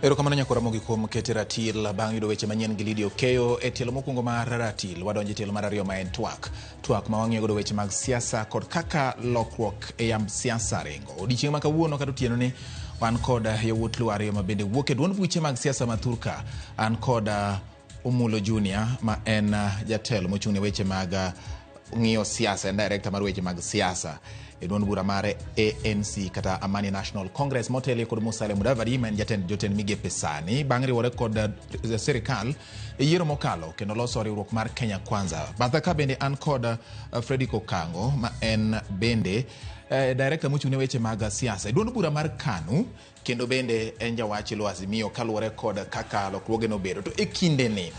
Erokamano nyakora Ramogi kuom kete ratil bang' yudo weche manyien gi Lydia Okeyo e tielo mokwongo mar ratil. Wadonjo e tielo mar ariyo ma en twak. Twak ma wang'iyo godo weche mag siasa kod kaka lokruok e yamb siasa ringo. Odiechieng' ma kawuono kata otieno ni wan kod yawuot Luo ariyo ma bende wuok e duond buche mag siasa ma thurka. An kod Omulo Junior ma en jatelo mochung' ne weche mag ng'iyo siasa, en director mar weche mag siasa e duond bura mar ANC kata Amani National Congress motelie kod Musalia Mudavadi ma en jatend jotend migepe sani bang' riwore kod sirikal e yiero mokalo kendo loso riwruok mar Kenya Kwanza. Batha ka bende an kod Fredrick Okango ma en bende director mochung' ne weche mag siasa e duond bura mar KANU kendo bende en jawach lo Azimio kaluwore kod kaka lokruoge nobedo. To e kindeni,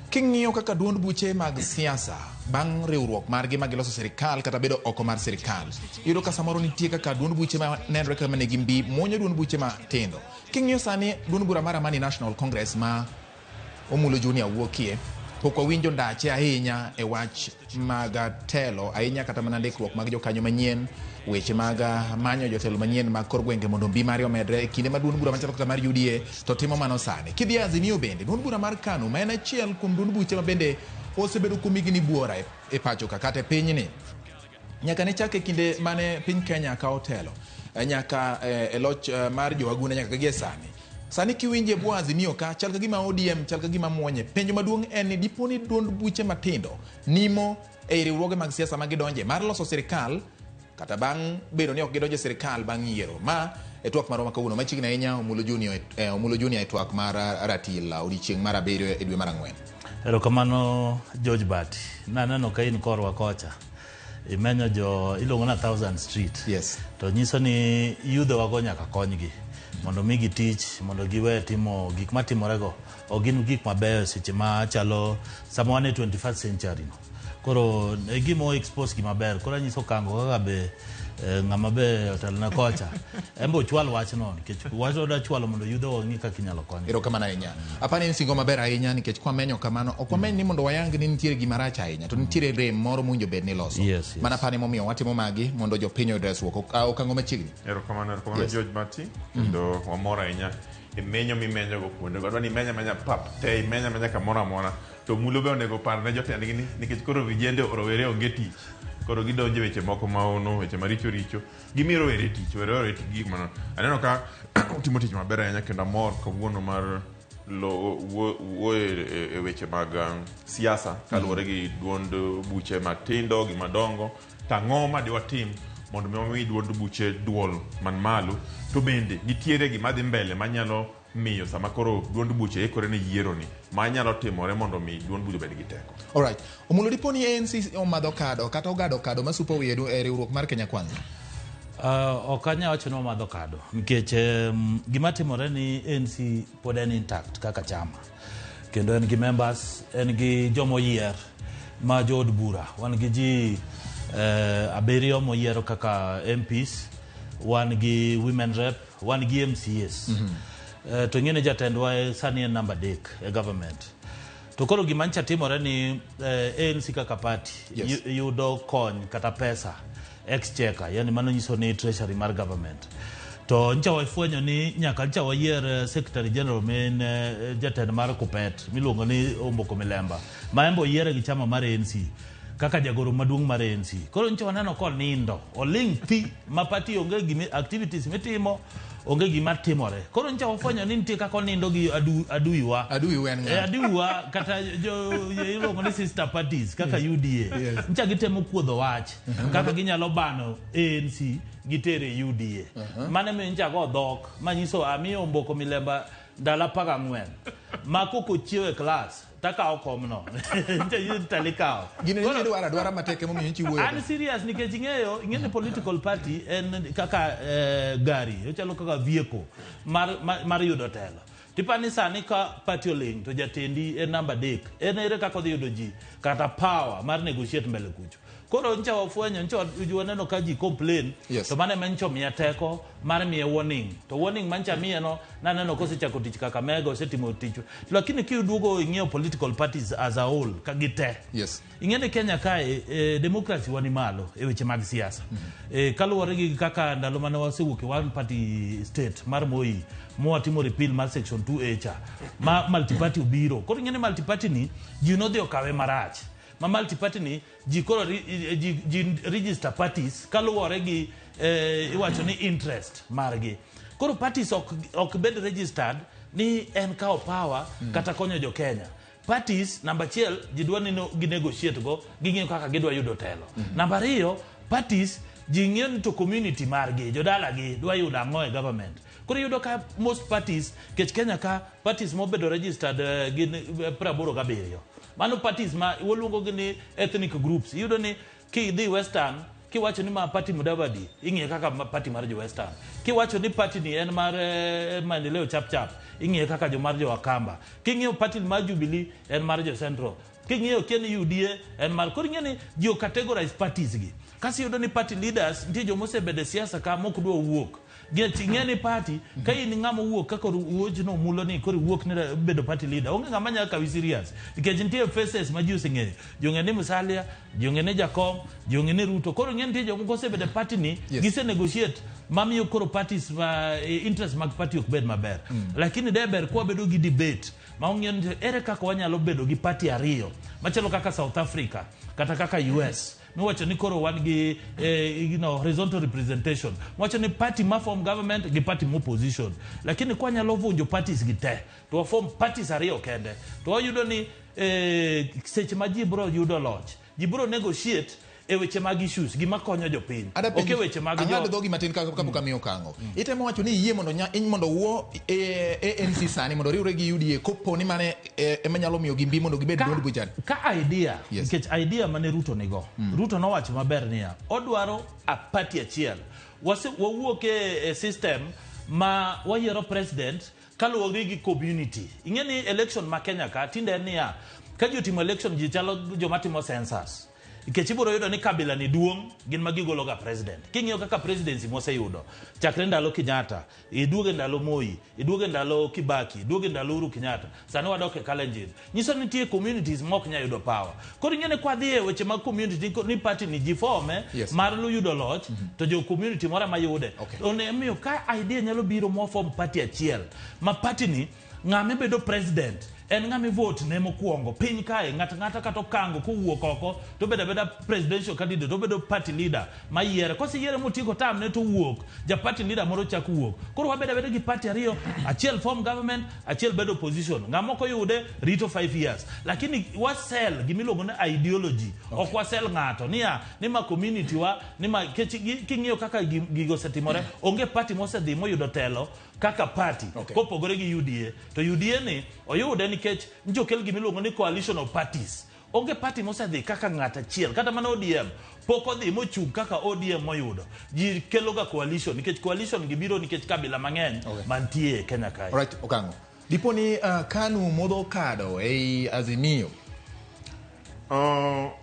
king'iyo kaka duond buche mag siasa bang' riwruok margi ma giloso sirikal kata bedo oko mar sirikal, iyudo ka samoro nitie kaka duond buche ma nenore kama nigi mbi muonyo duond buche matindo. King'iyo sani duond bura mar Amani National Congress ma Omulo Junior wuokie, pok wawinjo ndache ahinya e wach mag telo ahinya kata mana ndikruok mag jokanyo manyien, weche mag manyo jotelo manyien mag kor gwenge mondo mbi mare omedre e kinde ma duond bura machalo kaka mar UDA to timo mano sani. Kidhi e Azimio bende, duond bura mar KANU ma en achiel kuom duond buche ma bende osebedo kuom higni buora e pacho ka kata e pinyni. Nyaka ne chak e kinde mane piny Kenya kawo telo, nyaka e loch mar jowagunda nyaka gie sani. Sani kiwinje bwo Azimio ka, chal ka gima ODM chal ka gima muonye. Penjo maduong' en ni dipo ni duond buche matindo nimo ei riwruoge mag siasa ma gidonje mar loso sirikal kata bang' bedo ni ok gidonjo e sirikal bang' yiero. Ma e twak marwa ma kawuono machiegni ahinya Omulo Junior, Omulo Junior e twak mar ratil odiechieng' mar abiriyo e dwe mar ang'wen. Erokamano George Bati. Naneno ka in korwa kocha. Imenyo jo iluongo na Thousand Street. Yes. To nyiso ni yudhe wago nyaka konygi mondo migi tich mondo giwe timo gik matimorego ok gin gik mabeyo seche ma chalo sama wan e 21st century no. Koro e gima o expose gi maber. Koro anyiso Kango kaka be ng'ama be otelone kocha en be ochwal wachno nikech wach odwa chwalo mondo yudhe wang'i kaka inyalo konygi. Erokamano ahinya. Apani en singo maber ahinya nikech kwamenyo kamano ok wameny ni mondo wayang ni nitiere gima rach ahinya to nitiere rem moro mowinjo bed ni iloso. Yes. Mana apani momiyo watimo magi mondo jopiny oyud resruok. Okango machiegni. Erokamano, erokamano Yes. George Mati. Kendo wamor ahinya e menyo mimenyogo kuondego. Adwa ni imeny amenya pap te, imeny amenya kamoro amora. To mulo be onego opar ne jotendgi ni nikech koro vijende rowere onge tich. Koro gidonjo e weche moko maono, weche maricho richo. Gimiyo rowere tich, rowere tich gik mano. Aneno ka utimo tich maber ahinya kendo amor kawuono mar wuoyo e weche mag siasa kaluwore gi duond buche matindo gi madongo. To ang'o ma diwatim mondo mi wami duond buche duol man malo? To bende nitiere gima dhi mbele manyalo miyo sama koro duond buche ikore ne yiero ni ma nyalo timore mondo mi duond buche obed gi teko. Alright. Omulo dipo ni ANC omadho kado kata ogado kado masupo wiye e riwruok mar Kenya Kwanza? Ok anyal wacho ni omadho kado nikech gima timore ni ANC pod en intact kaka chama kendo en gi members, en gi joma oyier ma jood bura. Wan gi ji abiriyo moyiero kaka MPs, wan gi women rep, wan gi MCAs. To ing'e ni jatendwa sani en namba 3 e government. To koro gima ncha timore ni ANC kaka party yudo kony kata pesa exchequer, yani mano nyiso ni treasury mar government. To ncha wafwenyo ni nyaka ncha wayier secretary general ma en jatend mar Kuppet miluongo ni Omboko Milemba ma en be oyiere gi chama mar ANC kaka jagoro maduong' mar ANC. Koro ncha waneno konindo, oling' thi ma party onge gimi activities mitimo, onge gima timore. Koro ncha wafwenyo ni nitie kaka onindo gi aduiwa. Adui en ng'a? Aduiwa kata jo iluongo ni sister parties kaka UDA. Ncha gitemo kuodho wach kaka ginyalo bano ANC gitere UDA. Mano emiyo ncha go dhok manyiso amiyo Omboko Milemba ndalo 14 ma kok ochiew e klas takawo komno. Ncha talikawo. Gini ni idwaro adwara matek emomiyo nchi wuoyo. An serious nikech ing'eyo ing'e ni political party en kaka gari, ochalo kaka vehicle mar yudo telo. Tipani sani ka party oling' to jatendi en namba 3, en ere kaka odhi yudo ji kata power mar negotiate mbele kucho. Koro ncha wafwenyo, ncha waneno ka ji complain. To mano ema ncha omiya teko mar miye warning. To warning ma ncha miye no, naneno kosechako tich Kakamega, osetimo tich. Lakini kiduogo ing'iyo political parties as a whole, ka gite. Ing'e ni Kenya kae, democracy wa ni malo e weche mag siasa. Kaluwore gi kaka ndalo mane wasewuok e one party state mar Moi, mwatimo repeal mar section 2A cha, ma multiparty obiro. Koro ing'e ni multiparty ni, ji nodhi okawe marach. Ma multiparty ni, ji koro ji register parties kaluwore gi iwacho ni interest margi. Koro parties ok bed registered ni en kawo power kata konyo jo Kenya. Parties, namba achiel, ji dwa ni no, gi negotiate go, ging'iyo kaka gidwa yudo telo. Namba ariyo, parties, ji ng'iyo ni to community margi, jodalagi, dwa yudo ang'o e government. Koro iyudo ka most parties, kech Kenya ka, parties mobedo registered gin 87. Mano parties ma waluongo gi ni ethnic groups. Iyudo ni kidhi Western, kiwacho ni ma party Mudavadi, ing'iye kaka party mar jo Western. Kiwacho ni party ni en mar Maendeleo Chap Chap, ing'iye kaka jo mar jo Akamba. King'iyo party mar Jubilee, en mar jo Central. King'iyo kia ni UDA, en mar... Koro ing'e ni ji o categorize parties gi. Kasi iyudo ni party leaders, nitie joma osebedo e siasa ka mok dwa wuok. Ing'e ni party, ka in ng'ama owuok kaka wuochno omulo ni koro iwuok ni bedo party leader, onge ng'ama nyalo kawi serious. Nikech nitie faces ma ji oseng'eyo. Ji ong'e ni Musalia, ji ong'e ni Jakom, ji ong'e ni Ruto. Koro ing'e nitie jomoko osebedo e party ni, gise negotiate mamiyo koro parties ma, interest mag party ok bed maber. Lakini de ber kwa bedo gi debate ma ong'iyo ni ere kaka wanyalo bedo gi party ariyo machalo kaka South Africa kata kaka US. Miwacho ni koro wan gi horizontal representation. Miwacho ni party ma form government gi party ma opposition. Lakini kwa nyalo vunjo parties gi te, to wa form parties ariyo kende. To wayudo ni seche ma ji biro yudo loch, ji biro negotiate e weche mag issues, gima konyo jopiny. Ada Ok e weche mag ang'ado dhogi matin kapok amiyo Okang'o. Itemo wacho ni iyie mondo mondo wuo ANC sani mondo riwre gi UDA kopo ni mane ema nyalo miyo gimbi mondo gibed duond bucha. Ka idea, nikech idea mane Ruto nigo. Ruto nowacho maber niya, odwaro a party achiel. Wawuok e system ma wayiero president kaluwore gi community. Ing'e ni election ma Kenya ka tinde en niya, ka ji otimo election ji chalo joma timo census. Nikech ibiro yudo ni kabila ni duong', gin ma gigolo ga president. King'iyo kaka presidency moseyudo, chakre ndalo Kenyatta, iduoge ndalo Moi, iduoge ndalo Kibaki, iduoge ndalo Uhuru Kenyatta, sani wadok e Kalenjin. Nyiso ni nitie communities ma ok nyal yudo power. Koro ing'e ni kwadhi e weche mag community ni party ni ji form mar yudo loch, to jo community moro ema yude. Omiyo ka idea nyalo biro mo form party achiel, ma party ni ng'ama bedo president en ng'ama vote ne mokwongo piny kae, ng'ato ng'ata kata Okango kowuok oko to bedo abeda presidential candidate, obedo party leader ma yiere. Koseyiere motieko term ne to wuok, ja party leader moro chako wuok. Koro wabedo abeda gi party ariyo, achiel form government, achiel bedo opposition. Ng'ama ok oyude rito 5 years. Lakini wasell gimiluongo ni ideology. Ok wasell ng'ato niya ni ma community wa, ni ma kech king'iyo kaka gigo osetimore, onge party mosedhi moyudo telo kaka party kopogore gi UDA. To UDA ni oyude nikech njo okel gimiluongo ni coalition of parties. Onge party mosedhi kaka ng'at achiel, kata mana ODM pok odhi mochung' kaka ODM moyudo. Ji keloga coalition nikech coalition gibiro nikech kabila mang'eny mantie e Kenya kae. Alright, Okang'o. Dipo ni KANU modho kado ei Azimio.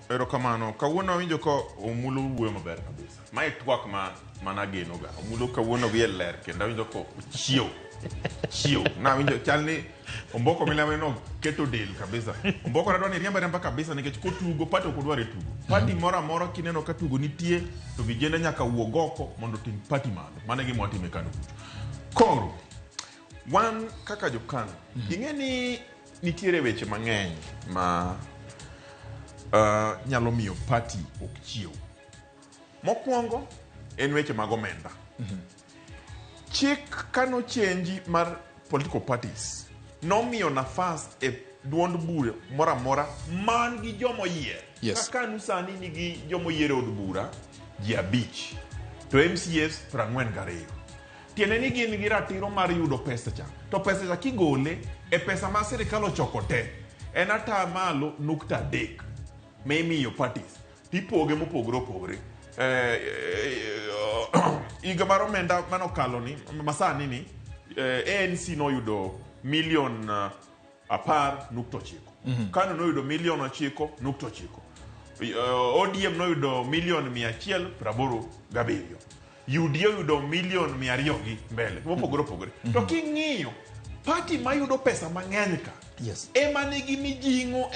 Erokamano. Kawuono awinjo ka Omulo wuoyo maber kabisa. Mae twak ma manageno ga. Omulo kawuono wiye ler kendo awinjo ka ochiew. Chiew. Nawinjo chal ni Omboko milame no keto del kabisa. Omboko nadwa ni riemba riemba kabisa nikech kotugo party ok odwar e tugo. Party moro amora kineno ka tugo nitie to vijende nyaka wuog oko mondo oting party malo. Mano e gima watimo e KANU kucho. Koro wan kaka jo KANU, ing'e ni nitiere weche mang'eny ma nyalo miyo party ok chiew. Mokwongo en weche mag omenda. Chik kano chenji mar political parties nomiyo nafas e duond bura moro amora man gi jomoyier. Ka KANU sani nigi jomoyier e od bura ji 5 to MCAs 42. Tiende ni gin gi ratiro mar yudo pesa cha. To pesa cha kigole e pesa ma sirikal ochoko te en 0.3 ma imiyo parties tipoge mopogore opogore. Higa mar omenda manokalo ni masani ni ANC noyudo milion 10.9. KANU noyudo milion 9.9. ODM noyudo milion 187. UDA oyudo milion 200 gi mbele mopogore opogore. To king'iyo party mayudo pesa mang'eny ka ema nigi mijing'o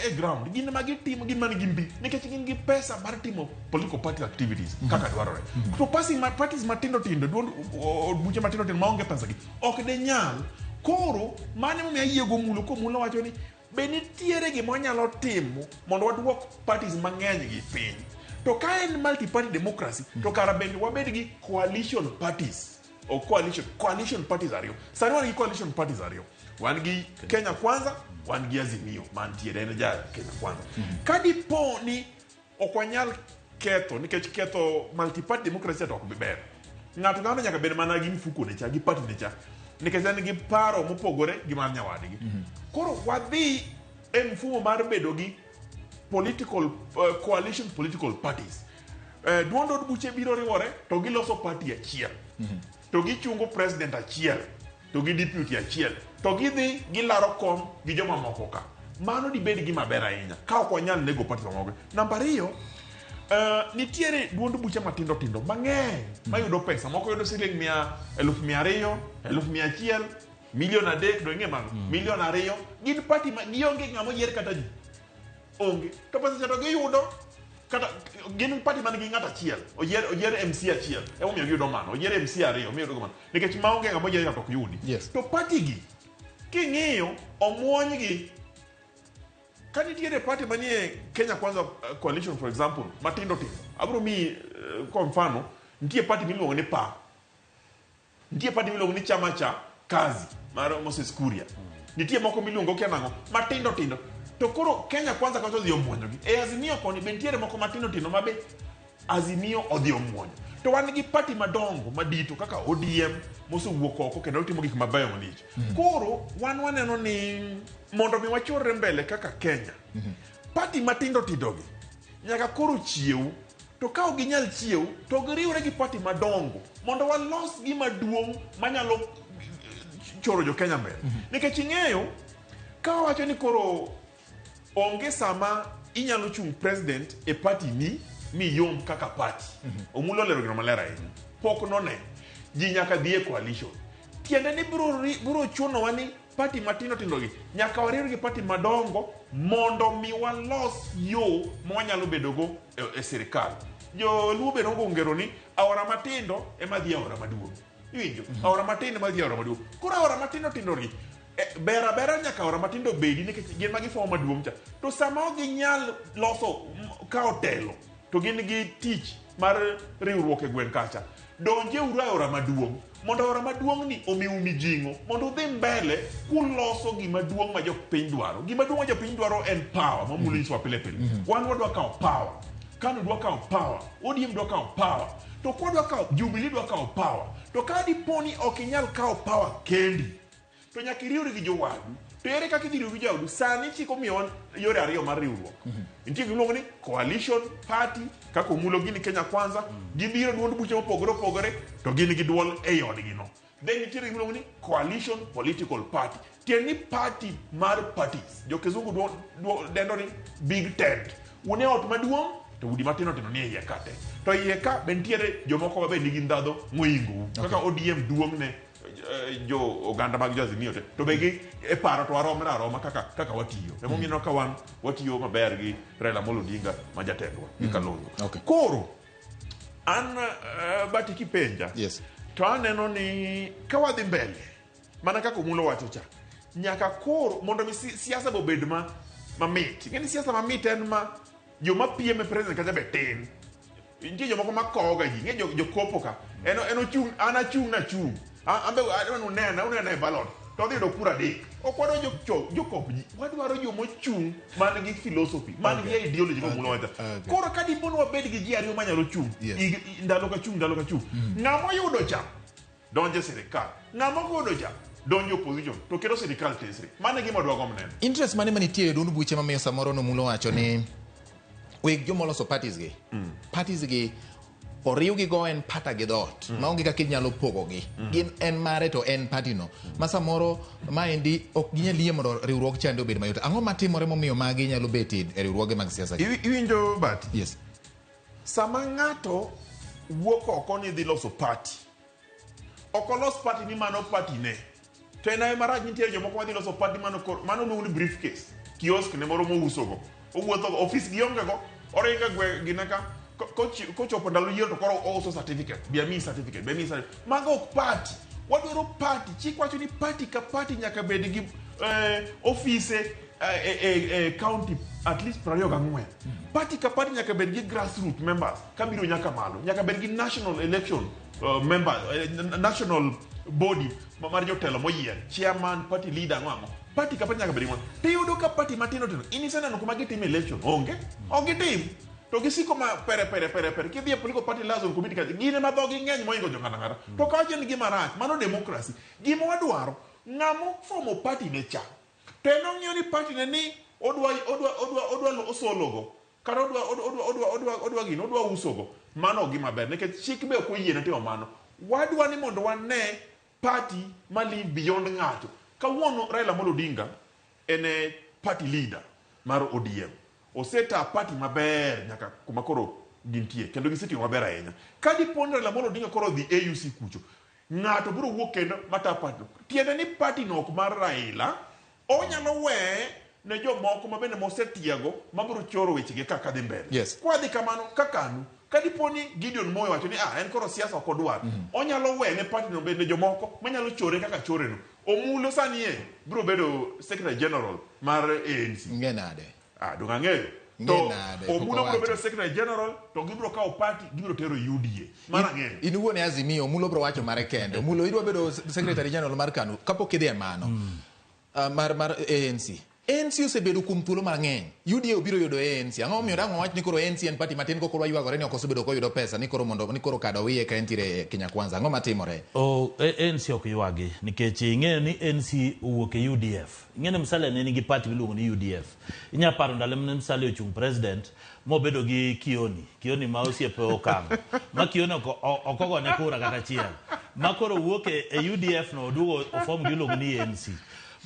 e ground, gin ma gitimo, gin man gi mbi nikech gin gi pesa mar timo political party activities kaka dwarore. To passing ma, parties matindo tindo, duond od buche matindo tindo maonge pesa gi ok de nyal. Koro mano emomiyo ayie go Mulo komulo wacho ni be nitiere gima wanyalo timo mondo waduok parties mang'eny gi piny. To ka en multi party democracy, to kara bende wabed gi coalition parties o coalition parties ariyo. Sani wan gi coalition parties ariyo, wan gi Kenya Kwanza, wan gi Azimio mantiere, en ja Kenya Kwanza. Ka dipo ni ok wanyal ketho, nikech ketho multi party democracy to ok bi ber, ng'ato ng'ato nyaka bed mana gi mfuko ne cha, gi party ne cha, nikech en gi paro mopogore gi mar nyawadgi. Koro wadhi e mfumo mar bedo gi political coalition political parties. Duond od buche biro riwore to giloso party achiel, to gichungo president achiel to gi deputy achiel, to gidhi gilaro kom gi joma moko ka. Mano dibed gima ber ahinya ka ok wanyal nego party mamoko. Namba 2, nitiere duond buche matindo tindo mang'eny mayudo pesa. Moko yudo siling 200,000, 100,000, 3 million, do ing'e mago, 2 million. Gin party ma gionge ng'ama oyier kata ji onge, to pesa cha to giyudo. Kata gin party man gi ng'ato achiel oyier, oyier MC achiel, emomiyo giyudo mano. Oyier MC ariyo, omiyo giyudo mano, nikech maonge ng'ama oyier ng'ato ok yudi. To party gi king'iyo omuonygi ka nitiere party manie Kenya Kwanza coalition, for example, matindo tindo, abiro miyi kwa mfano, nitie party miluongo ni PA, nitie party miluongo ni Chama cha Kazi mar Moses Kuria, nitie moko miluongo kia nang'o matindo tindo. To koro Kenya Kwanza kacha odhi omuonyogi. E Azimio koni be nitiere moko matindo tindo ma be Azimio odhi omuonyo. To wan gi party madongo madito kaka ODM mosewuok oko kendo timo gik mabeyo malich. Koro wan waneno ni mondo mi wachorre mbele kaka Kenya, party matindo tindo gi nyaka koro chiew. To ka ok ginyal chiew, to giriwre gi party madongo mondo walos gima duong' manyalo choro jo Kenya mbele. Nikech ing'eyo ka wawacho ni koro onge sama inyalo chung president e party ni miyom kaka party. Omulo olero gino maler ahinya. Pok none. Ji nyaka dhi e coalition. Tiende ni biro chunowa ni party matindo tindo gi nyaka wariwre gi party madongo mondo mi walos yo ma wanyalo bedogo e sirikal. Joluo be nogo ngero ni aora matindo ema dhi e aora maduong'. Iwinjo? Aora matindo ema dhi e aora maduong'. Koro aora matindo tindo gi ber abera nyaka aora matindo bedi nikech gin ma gifomo maduong' cha. To sama ok ginyal loso kawo telo, to gin gi tich mar riwruok e gweng' kacha. Donje uru e aora maduong' mondo aora maduong' ni omiu mijing'o mondo udhi mbele kuloso gima duong' ma jopiny dwaro. Gima duong' ma jopiny dwaro en power ma Mulo nyisowa pile pile. Wan wadwa kawo power. KANU dwa kawo power. ODM dwa kawo power. To kwadwa kawo Jubilee dwa kawo power. To ka dipo ni ok inyal kawo power kendi, to nyaka iriwri gi jowadu. To ere kaka idhi riwri gi jowadu? Sani chik omiyowa yore ariyo mar riwruok. Nitie gima iluongo ni coalition party, kaka Omulo gini Kenya Kwanza, gibiro duond buche mopogore opogore to gin gi duol ei odgi no. Then nitiere gima iluongo ni coalition political party. Tiende ni party mar parties. Jo kizungu dendo ni big tent. Un e ot maduong' to udi matindo tindo nie iye ka te. To iye ka be nitiere jomoko ma be nigi ndhadho moingou. Kaka ODM duong' ne jo oganda mag jo Azimio te. To be gi e paro to waromre aroma kaka watiyo. Emomiyo ineno ka wan watiyo maber gi Raila Amolo Odinga ma jatendwa gi Kalonzo. Koro an Bati kipenja to aneno ni ka wadhi mbele mana kaka Omulo wacho cha, nyaka koro mondo mi siasa be obed ma mamit. Ing'e ni siasa mamit en ma joma piem e president kacha be tin. Nitie jomoko ma kowoga ji, ing'e jokopo ka. En ochung', an achung' nachung'. An be adwa ni unena, unena e ballot. To odhi yudo kura 3. Ok wadwa jokop ji, wadwaro jomochung' man gi philosophy, man gi ideology kaka Omulo wacho. Koro ka dipo ni wabed gi ji ariyo manyalo chung' ndalo ka chung', ndalo ka chung'. Ng'ama oyudo cha donjo e sirikal, ng'ama ok oyudo cha donjo e opposition to keto sirikal tesre. Mano e gima wadwa gombo neno. Interest mane manitie e duond buche mamiyo samoro Nomulo wacho ni weg joma oloso parties gi, parties gi Oriwgi go en pata gi dhoot. Maonge kaka inyalo pogogi. Gin en mare to en party no. Ma samoro maendi ok ginyal yie mondo riwruog chande obed mayot. Ang'o matimore momiyo magi nyalo bet e riwruoge mag siasa gi? Iwinjo Bati? Yes. Sama ng'ato wuok oko ni dhi loso party, ok olos party ni mano party ne. To en aye marach nitiere jomoko madhi loso party mano koro mano luongo ni briefcase, kiosk ne moro mouso go. Owuotho go, ofis gi onge go, oringo e gweng' gine ka kochopo ndalo yiero to koro ouso certificate, bi amiyi certificate, bi amiyi certificate. Mago ok party. Wadwaro party. Chik wacho ni party ka party nyaka bed gi ofise e county at least 24. Party ka party nyaka bed gi grassroots members kabiro nyaka malo. Nyaka bed gi national election member, national body mar jotelo moyier, chairman, party leader, ang'o ang'o. Party ka party nyaka bed gi mano. Tiyudo ka party matindo tindo, in iseneno kuma gitime election, onge? Ok gitim. To gisiko ma pere pere pere pere. Kidhi e political party liaison committee kacha, gin ema dhogi ng'eny mohingo jo ng'ato ang'ata. To ka wacho ni gima rach, mano democracy. Gima wadwaro, ng'ama oformo party ne cha, to en ong'iyo ni party ne ni odwa osologo kata odwa gino odwa usogo, mano ok gima ber nikech chik be ok oyiene timo mano. Wadwa ni mondo wane party ma live beyond ng'ato. Kawuono Raila Amolo Odinga en e party leader mar ODM. Oseta party maber nyaka kuma koro gintie kendo gisetiyo maber ahinya. Ka dipo ni Raila Amolo Odinga koro odhi AUC kucho, ng'ato biro wuok kendo mata party no. Tiende ni party no ok mar Raila, onyalo weye ne jomoko ma bende mosetiego mabiro choro wechegi kaka dhi mbele. Kwadhi kamano ka KANU, ka dipo ni Gideon Moi wacho ni ah en koro siasa ok odwar, onyalo wene party no bende jomoko manyalo chore kaka chore no. Omulo sani e biro bedo secretary general mar ANC. Ng'e nade? Ah, dong ang'eyo. Ng'e To nade, pok Omulo biro owacho. bedo secretary general to gibiro kawo party gibiro tero UDA. Mano ang'eyo. In iwuon e Azimio, Omulo biro wacho mare kende. Omulo idwa bedo secretary general mar KANU kapok idhi e mano. Mar ANC. ANC osebedo kuom thuolo mang'eny. UDA obiro yudo ANC. Ang'o momiyo dang' wawach ni koro ANC en party matin koro waywagore ni ok osebedo koyudo pesa ni koro mondo ni koro kado wiye ka entiere e Kenya Kwanza. Ang'o matimore? O, ANC ok ywagi nikech ing'eyo ni ANC owuok e UDF. Ing'eyo ni Musalia ne nigi party miluongo ni UDF. Inya paro ndalo mane Musalia ochung' president mobedo gi Kioni. Kioni ma osiepe Okang'o. Ma Kioni ok ogone kura kata achiel. Ma koro wuok e UDF no oduogo oform giluongo ni ANC.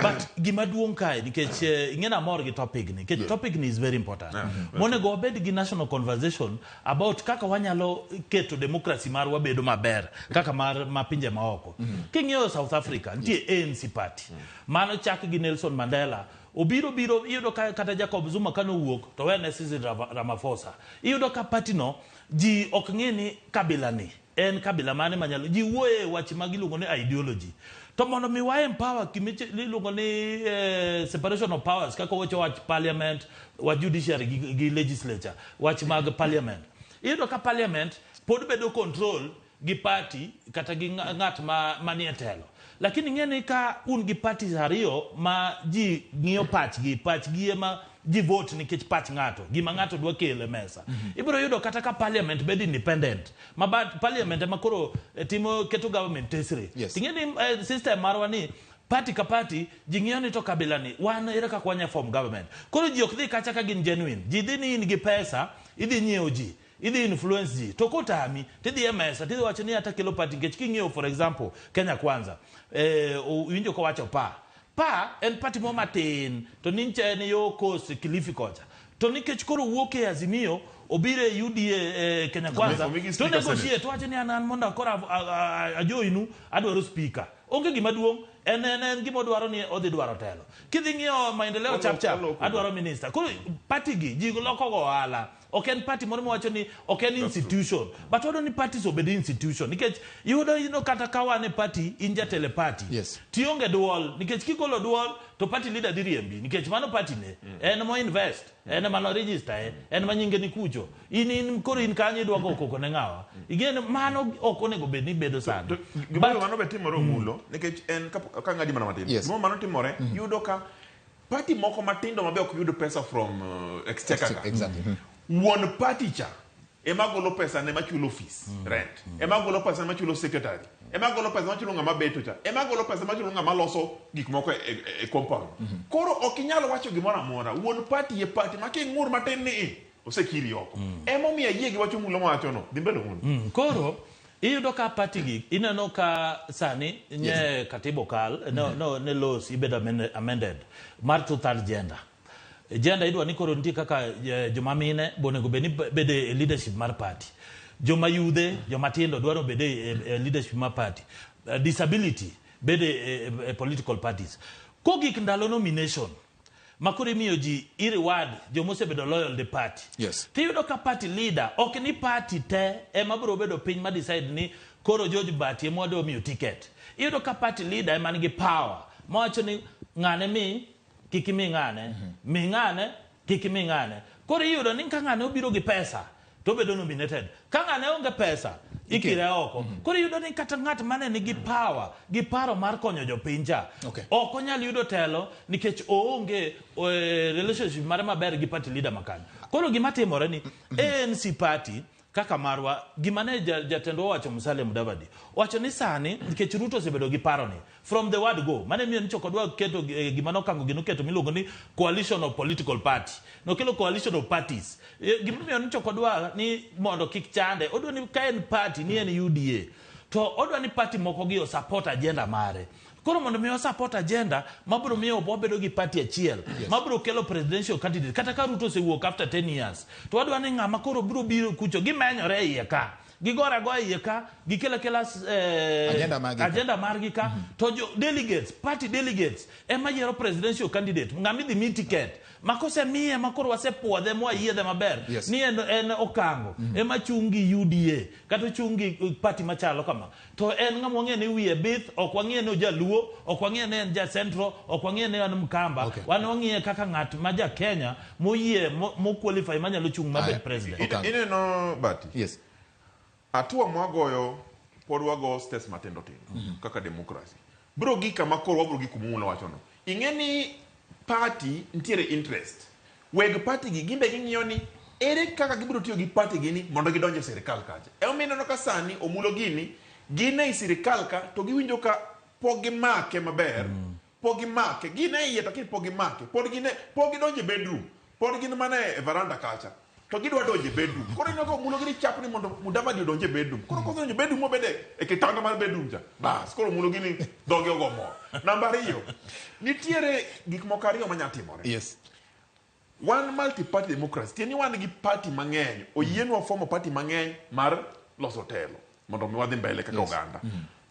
But gima duong' kae nikech ing'e ni amor gi topic ni nikech topic ni is very important. Monego wabed gi national conversation about kaka wanyalo keto democracy marwa bedo maber kaka mar ma pinje maoko. King'iyo South Africa nitie ANC party. Mano chak gi Nelson Mandela. Obiro biro iyudo ka kata Jacob Zuma kanowuok to wene Cyril Ramaphosa. Iyudo ka party no ji ok ng'i ni kabila ni en kabila mane manyalo ji wuoye e wach ma giluongo ni ideology. To mondo mi wa empower gima iluongo ni separation of powers kaka wacho wach parliament, wach judiciary gi legislature, wach mag parliament. Iyudo ka parliament pod bedo control gi party kata gi ng'at manie telo. Lakini ing'e ni ka un gi parties ariyo ma ji ng'iyo pachgi, pachgi ema ji vote nikech pach ng'ato, gima ng'ato dwa kelo e mesa. Ibiro yudo kata ka parliament bedo independent, ma parliament ema koro timo keto government tesre. Ting'e ni system marwa ni party ka party ji ng'iyo ni to kabila ni wan ere kaka wanya form government. Koro ji ok dhi kacha ka gin genuine. Ji dhi ni in gi pesa, idhi nyiewo ji, idhi influence ji. To kotami, tidhi e mesa, tidhi wacho ni ata kelo party nikech king'iyo for example Kenya Kwanza, winjo kowacho pa. Pa en party moro matin to ninche en yo Coast Kilifi kocha. To nikech koro wuok e Azimio obiro e UDA Kenya Kwanza Omigi to speaker negotiate Senate. to wacho ni an mondo koro ajoinu adwaro speaker. Onge gima duong' en gima odwaro ni odhi dwaro telo. Kidhi ng'iyo maendeleo chap chap adwaro minister. Koro party gi ji loko go ohala. Ok en party moro miwacho ni ok en institution. But wadwaro ni parties obed institution. Nikech iyudo ino kata ka wan e party in jatelo e party. Tionge duol nikech kigolo duol to party leader dhi riembi nikech mano party ne. En mo invest, en ema no register en ma nyinge ni kucho. In koro in kanyo idwa go koko ne ng'awa. Igeno mano ok onego bed ni bedo sani. Gima mano be timore Omulo nikech en ka ng'adi mana matin. Gima mano timore yudo ka party moko matindo mabe ok yud pesa from exchequer ka. Wuon party cha ema golo pesa ne machulo fees, rent. Ema golo pesa ne machulo secretary. Ema golo pesa machulo ng'ama beto cha. Ema golo pesa machulo ng'ama loso gik moko e compound. Koro ok inyal wacho gimoro amora. Wuon party e party ma king'ur matin ni Osekiri oko. Emomiyo ayie gi wach Omulo mawachono. Dhi mbele Omulo. Koro iyudo ka party gi ineno ka sani nye katiba okal no, no, ne laws ibedo amended mar two third gender gender idwa ni koro nitie kaka joma mine bonego bed ni bede e leadership mar party, joma yudhe, joma tindo dwaro bede e leadership mar party, disability bede e political parties. Kogik ndalo nomination ma koro imiyo ji i reward joma osebedo loyal ne party, tiyudo ka party leader ok ni party te ema biro bedo piny ma decide ni koro George Bati ema wadwa miyo ticket. Iyudo ka party leader ema nigi power mawacho ni ng'ane mi kik imi ng'ane, mi ng'ane kik imi ng'ane. Koro iyudo ni ka ng'ane obiro gi pesa to obedo nominated, ka ng'ane onge pesa ikire oko. Koro iyudo ni kata ng'at mane nigi power gi paro mar konyo jopiny cha ok onyal yudo telo nikech oonge relationship mare maber gi party leader makanyo. Koro gima timore ni ANC party kaka marwa, gima ne jatendwa owacho, Musalia Mudavadi owacho ni sani nikech Ruto osebedo gi paro ni from the word go mane miyo ni chok odwa keto gima nokango gino keto miluongo ni coalition of political party, nokelo coalition of parties. Gimomiyo ni chok odwa ni mondo kik chande, odwa ni ka en party ni en UDA to odwa ni party moko gi o support agenda mare. Koro mondo mi o support agenda mabiro miyo wabedo gi party achiel mabiro kelo presidential candidate, kata ka Ruto osewuok after 10 years, to wadwa ni ng'ama koro biro biro kucho gimenyore e iye ka gigore agoya iye ka gikelo akela Agenda margi ka. Agenda margi ka to jo delegates, party delegates ema yiero presidential candidate, ng'ama idhi mi ticket ma kosemiye ma koro wasepuodhe mwayiedhe maber ni en Okango ema chung' gi UDA kata ochung' gi party machalo kama, to en ng'ama wang'eyo ni wiye bith, ok wang'eyo ni ojaluo, ok wang'eyo ni en ja central, ok wang'eyo ni en Mkamba. Wan wang'iye kaka ng'at ma ja Kenya moyie mo qualify manyalo chung' mabed president. Ineno Bati? Yes. Hatua mwagoyo pod wago steps matindo tindo kaka democracy. Biro gik kama koro wabiro gik kuma Omulo wachono. Ing'e ni party nitiere interest. Weg party gi gimbe ging'iyo ni ere kaka gibiro tiyo gi party gi ni mondo gidonj e sirikal kacha. Emomiyo ineno ka sani Omulo gini gin ei sirikal ka to giwinjo ka pok gimake maber. Pok gimake. Gin e iye to lakini pok gimake. Pod gin e, pok gidonjo e bedroom. Pod gin mana e veranda kacha. To gidwa donjo e bedroom. Koro ineno ka Omulo gini chapni mondo Mudavadi odonj e bedroom. Koro kosedonjo e bedroom mobede e kitanda mar bedroom cha. Bas, koro Omulo gini dhoge ogo mor. Namba ariyo, nitiere gik moko ariyo manya timore. Wan multi-party democracy, tiende ni wan gi party mang'eny, oyienwa fomo party mang'eny mar loso telo mondo mi wadhi mbele kaka oganda.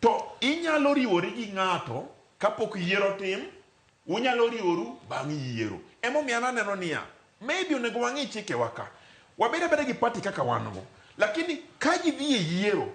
To inyalo riwori gi ng'ato kapok yiero tim, unyalo riworu bang' yiero. Emomiyo an aneno niya, maybe onego wang'i chikewa ka. Wabed abeda gi party kaka wan go. Lakini ka ji dhi e yiero,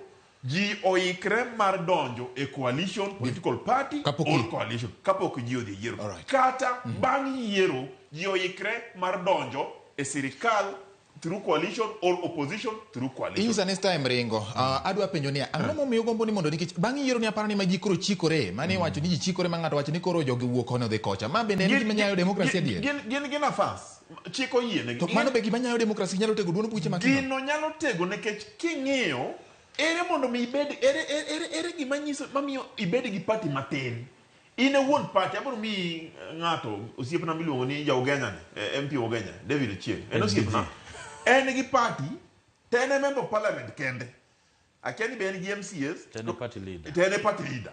ji oikre mar donjo e coalition, political party Kapok or coalition kapok ji odhi e yiero. Kata bang' yiero, ji oikre mar donjo e sirikal through coalition or opposition through coalition. Inyisa ni time ringo. Adwa penjo niya, ang'o momiyo ugombo ni mondo nikech bang' yiero ni aparo ni ma ji koro chikore, mane iwacho ni ji chikore ma ng'ato wacho ni koro jogi wuok koni odhi kocha. Ma bende en gima nyayo demokrasi adier? Gin gi nafas. Chik oyienegi. To mano be gima nyayo demokrasi nyalo tego duond buche matindo? Gino nyalo tego nikech king'iyo, ere mondo mi ibed, ere, ere, ere gima nyiso, mamiyo ibed gi party matin. In e wuon party, abiro miyi ng'ato, osiepna miluongo ni ja Ugenya ni, MP Ugenya, David Ochieng. En osiepna. En gi party, to en e member of parliament kende. Akia ni be en gi MCAs. To en e party leader. To en e party leader.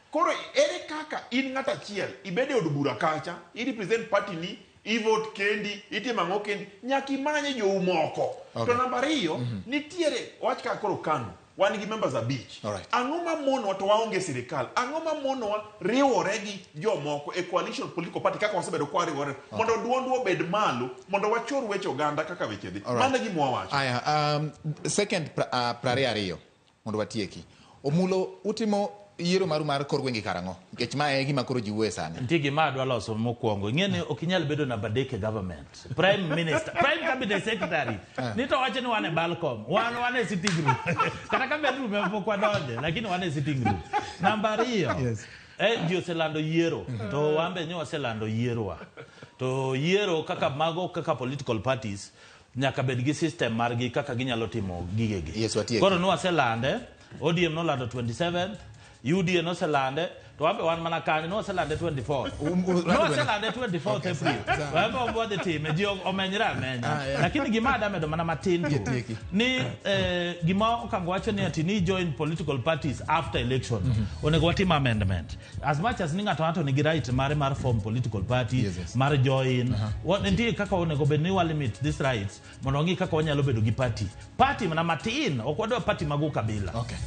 Koro ere kaka in ng'at achiel, ibed e od bura kacha, i represent party ni, i vote kendi, itimo ang'o kendi, nyaka imanye jou moko. To namba ariyo, nitiere, wach kaka koro KANU, wan gi members 5. Ang'o ma monowa to waonge sirikal? Ang'o ma monowa riwore gi jomoko e coalition political party kaka wasebedo kwa riwore mondo duondwa obed malo, mondo wachor weche oganda kaka weche dhi. Mano e gima wawacho. Aya, second 22 mondo watieki. Omulo, utimo yiero maru mar kor gwenge karang'o? Nikech ma e gima koro ji wuoye sani. Nitie gima adwa loso mokwongo. Ing'e ni ok inyal bedo namba 3 e government. Prime Minister, Prime Cabinet Secretary. Ni to wacho ni wan e balcom, wan e sitting room. Kata ka bedroom ema pok wadonje, lakini wan e sitting room. Namba 2. Ji oselando yiero. To wan be nyo waselando yierowa. To yiero kaka mago kaka political parties nyaka bed gi system margi kaka ginyalo timo gigegi. Yes, watieki. Koro nwaselande, ODM nolando 27, UDA noselande, to To wabe wan mana kanyo, nwaselande 24. Um, Nwaselande 24 Okay, April. sawa. Wabe wadhi time, ji omenyre amenya. Ah, yeah. Lakini gima adamedo mana matin to Tieki. ni gima Okango wacho ni ati ni join political parties after election. Onego watim amendment. As much as ni ng'ato ng'ato nigi right mare mar form political party, Yes. mar join. Nitie kaka onego bed ni wa limit these rights mondo wang'i kaka wanyalo bedo gi party. Party mana matin, ok wadwa party mag ukabila. Okay.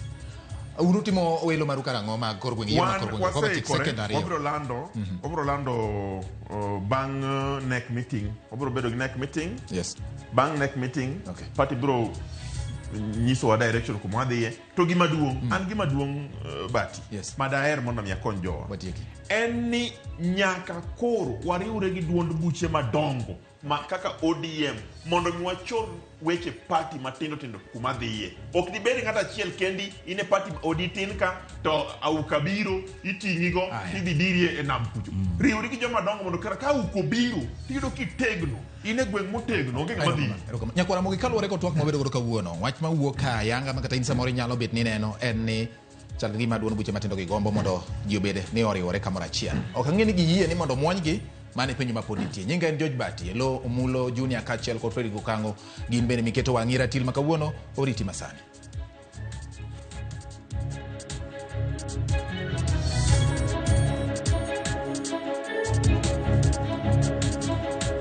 Un utimo welo maru karang'o mag kor gweng' yiero mag Wan kor gweng' Koba tik waseikore, second ariyo. wabiro lando bang' NEC meeting. Wabiro bedo gi NEC meeting. Bang' NEC meeting, party biro nyisowa direction kuma wadhiye. To gima duong', an gima duong' Bati, ma daher mondo mi akony jowa. Watieki. En ni nyaka koro wariwre gi duond buche madongo ma kaka ODM mondo mi wachor weche party matindo tindo kuma dhiye. Ok dibed ng'ato achiel kendi in e party odi tin ka to auka biro iting'igo tidhi dirie e nam kucho. Riwri gi joma dongo mondo kata ka auka obiro tiyudo kitegno in e gweng' motegno onge ng'ama dhi. Erokamano. Nyakwara Ramogi kaluwore kod twak mawabedo godo kawuono, wach mawuok ka ayanga ma kata in samoro inyalo bet ni neno en ni chal gi gima duond buche matindo gi gombo mondo ji obed ni oriwore kamoro achiel. Ok ang'e ni giyie ni mondo muonygi, mano e penjo ma pod nitie. Nyinga en George Bati, Elo Omulo Junior kaachiel kod Fredrick Okango, gin bende miketo wang'i ratil ma kawuono oriti masani.